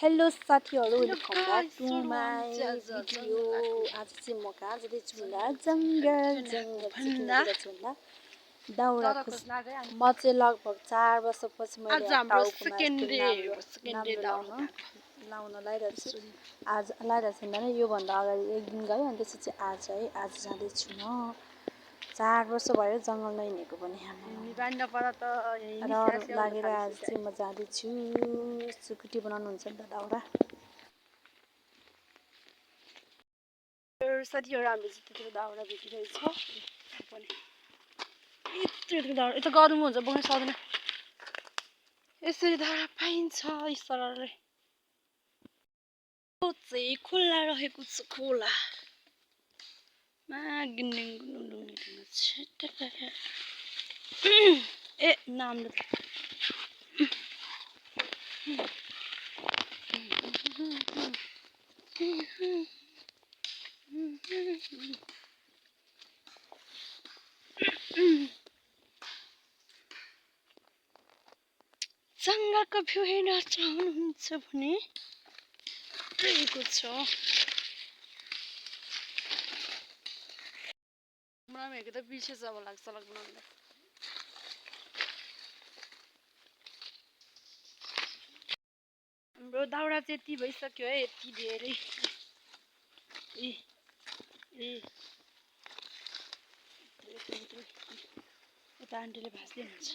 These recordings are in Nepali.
हेलो साथीहरु welcome back to my video आज चाहिँ म कहाँ जाँदैछु भन्दा जंगल जंगल दाउराको म चाहिँ लगभग 4 वर्षपछि मैले टाउकोमा लाउन लाइरहेको छु आज लाइरहेको छैन भने यो भन्दा अगाडि एक दिन गयो अनि त्यसपछि आज जाँदैछु म 4 वर्ष भयो जंगल नहिँडेको पनि लागेर आज चाहिँ म जाँदैछु सुकुटी बनाउनु हुन्छ नि त दाउरा साथीहरु हामीले चाहिँ त्यतिको दाउरा भेटिरहेछ पनि यत्रो दाउरा यता गरौँ हुन्छ बोक्न सक्दैन यसरी दाउरा पाइन्छ सरले चाहिँ खुल्ला रहेको छ खोला मा गिन्डिङ ए नाम जंगलको भ्यू हेर्न चाहनुहुन्छ भने रहेको छ मलाई हेरेको त बिर्सेछ अब लाग्छ बनाउँदा हाम्रो दाउरा चाहिँ यति भइसक्यो है यति धेरै यता आन्टीले भाँच्दै हुन्छ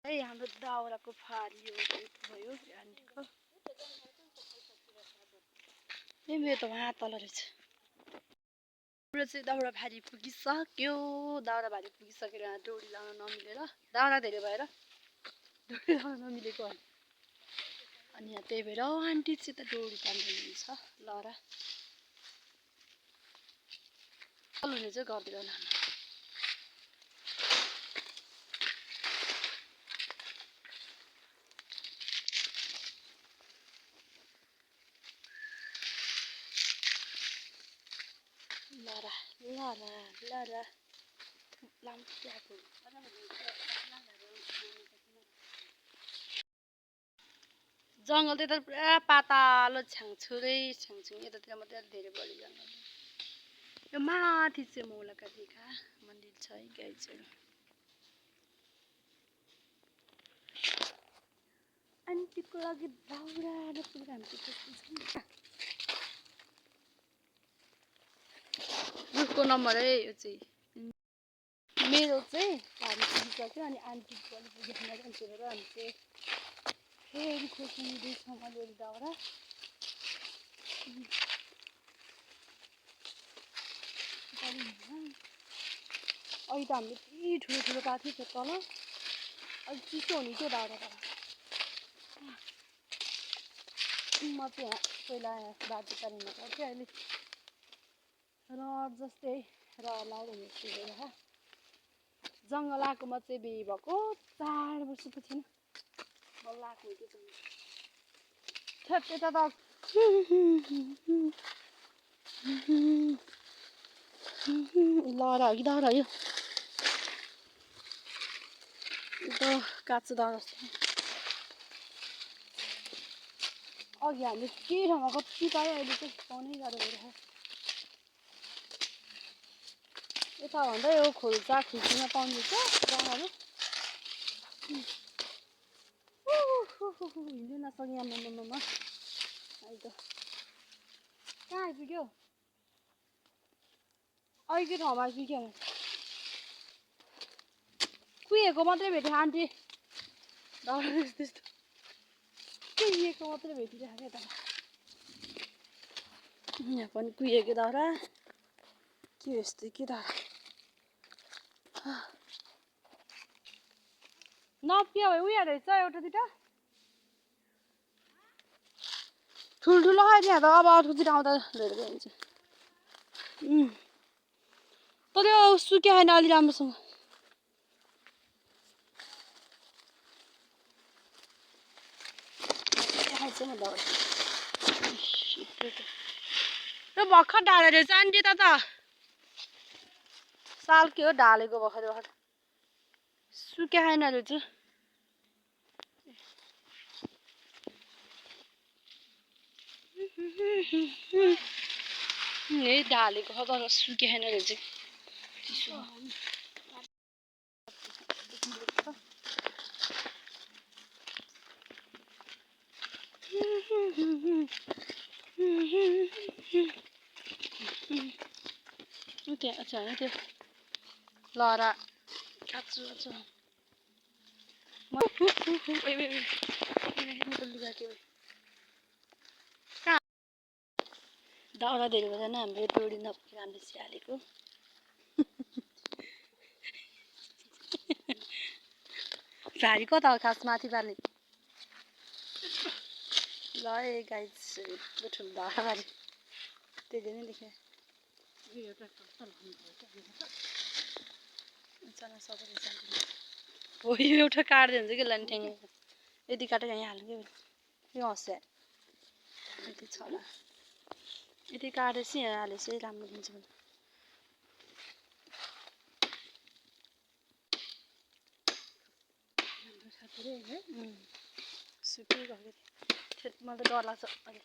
है हाम्रो दाउराको फारियो भयो आन्टीको मेरो त वहाँ तल रहेछ हाम्रो चाहिँ दाउरा भारी पुगिसक्यो दाउरा भारी पुगिसकेर डोरी लाउन नमिलेर दाउरा धेरै भएर डोरी लाउन नमिलेको अनि यहाँ त्यही भएर आन्टी चाहिँ त डोरी तान्दै हुनुहुन्छ लहरा हुने चाहिँ गर्दैन लहरा जंगल त्यता पुरा पातालो छ्याङछुरै छ्याङछुङ यतातिर मात्रै धेरै बढी जंगल यो माथि चाहिँ मौलाका देखा मन्दिर छ है गाइजहरु आन्टीको लागि दाउरा र फुल हामी रुखको नम्बर है यो चाहिँ मेरो चाहिँ हामी पुगिसक्यो अनि आन्टीको अलिक पुगेन अन्तिखेर हामी चाहिँ फेरि खोज्दैछौँ अलिअलि दाउरा अहिले त हामीले यति ठुलो पाएको थियो तल अलिक चिसो हुने थियो दाउरा तल म चाहिँ पहिला बाटोपारीमा पर्थेँ अहिले रड जस्तै रड लाएर हिँड्छु जङ्गल आएकोमा चाहिँ बिहे भएको 4 वर्ष त थिएन बल्ल आएको थियो त्यता त लहरा हो कि दाउरा यो काँचो दाउरा अघि हामीले के ठाउँमा कति पायो अहिले चाहिँ पाउनै गाह्रो भइरहेको यता भन्दा यो खोल्सा खुल्सीमा पाउँदैछ जग्गाहरू हिँड्नु नसक्ने आमामा अहिले त कहाँ आइपुग्यो अघिको ठाउँमा आइपुग्यो कुहिएको मात्रै भेट्यो आन्टी दाउरा त्यस्तो कुहिएको मात्रै भेटिरहेको यता यहाँ पनि कुहिएको दाउरा के यस्तो के दाउरा नपिया भयो उयो रहेछ एउटा दुइटा ठुल्ठुलो खै त्यहाँ त अब अरूतिर आउँदा लिएर जान्छ तर यो सुक्यो छैन अलि राम्रोसँग त्यो भर्खर ढालेर रहेछ आन्टी त साल के हो ढालेको भर्खर सुक्या छैन रहेछ यही ढालेको हो तर सुकेन रहेछ चिसो त्यहाँ अच्छा होइन त्यो लहरा काच्छु काच्छु दाउरा धेरै भएन हाम्रो डोरी नपुगेर हामीले स्यालेको भारी कता हो खास माथि पार्ने ल ए गाइस यत्रो ठुलो दाउरा भारी त्यही नै देखेँ हो यो एउटा काट्दै हुन्छ कि लाने ठ्याङ यति काटेर यहाँ हाल्नु कि यो हँस्या यति छ होला यति काटेपछि यहाँ हालेपछि राम्रो दिन्छ भने सुकिरहेको थियो मलाई त डर लाग्छ अहिले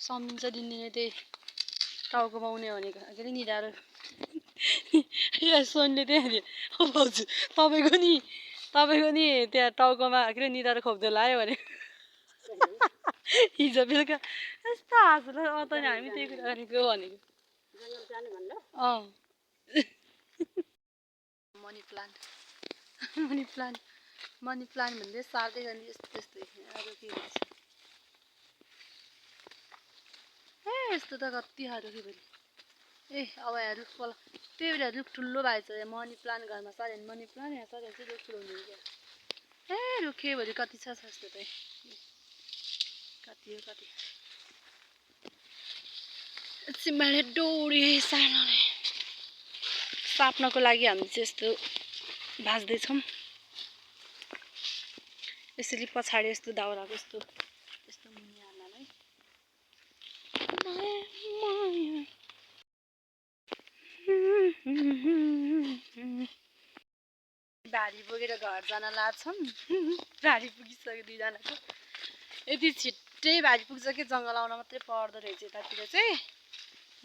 सम्झिन्छ दिनदिनै त्यही टाउकोमा आउने भनेको के अरे निधारो सोनले त्यहाँ हो भाउजू तपाईँको नि त्यहाँ टाउकोमा के अरे निधारो खोप्दो लायो भने हिजो बेलुका यस्तो हाँसो त हामी त्यही कुरा गरेको भनेको मनी प्लान्ट भन्दै सार्दै गर्ने यस्तो त्यस्तै अरू के भन्छ ए यस्तो त कति रुखी भरि ए अब यहाँ रुख पल त्यही भएर रुख ठुलो भएछ मनी प्लान्ट घरमा सार्यो भने मनी प्लान्ट यहाँ सार्यो चाहिँ रुख ठुलो हुने क्या ए रुखेभरि कति छ यस्तो चाहिँ कति हो कति सिम्बाले डोरी सार्नलाई साप्नको लागि हामी चाहिँ यस्तो भाँच्दैछौँ यसरी पछाडि यस्तो दाउराको यस्तो मुनि हाल्नलाई भारी बोकेर घर जान लाग्छौँ भारी पुगिसक्यो दुईजनाको यति छिट्टै भारी पुग्छ कि जङ्गल आउन मात्रै पर्दो रहेछ यतातिर चाहिँ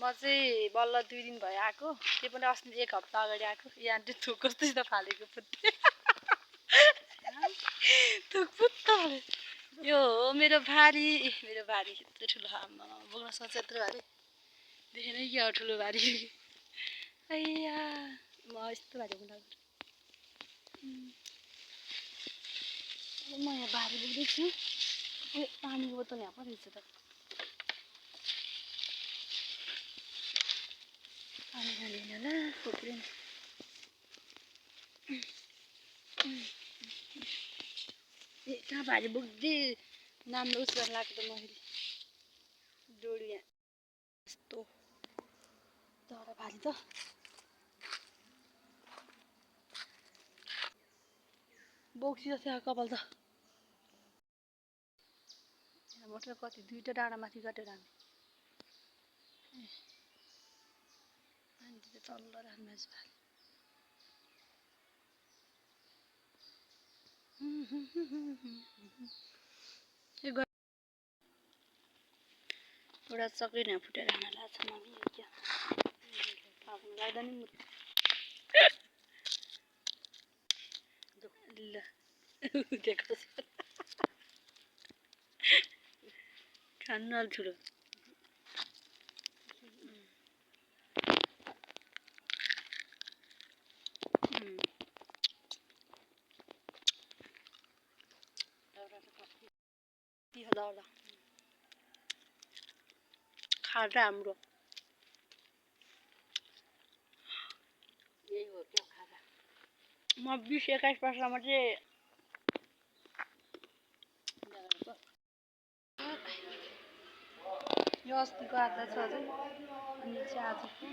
म चाहिँ बल्ल 2 दिन भयो आएको त्यो पनि अस्ति 1 हप्ता अगाडि आएको यहाँ थुक कस्तो त फालेको पुत्ते थुक पुत्त यो हो मेरो भारी यत्रो ठुलो आमा बोक्न सक्छ यत्रो भारी देखेन क्या ठुलो भारी अय्या म यस्तो भारी बोक्न म यहाँ भारी बोक्दैछु ए पानीको बोतल यहाँ पो रहेछ त पानी खाने होला खोक्रेन ए कहाँ भारी बोक्दै नाम्लो उस गर्न लाग्यो त मैले डोरी यहाँ यस्तो दाउरा भारी त बोक्सी जस्तै कपाल त मोटर कति 2टा डाँडा माथि काटेर हामी तल्लो राख्नु एउटा चक्री यहाँ फुटेर खान लाग्छ मम्मी क्या लाग्दा नि ल खानु अलि ठुलो दाउरा खाजा हाम्रो यही हो क्या खाजा म 20-21 वर्षमा चाहिँ यो अस्तिको आधा छ अझै अनि चाहिँ आजको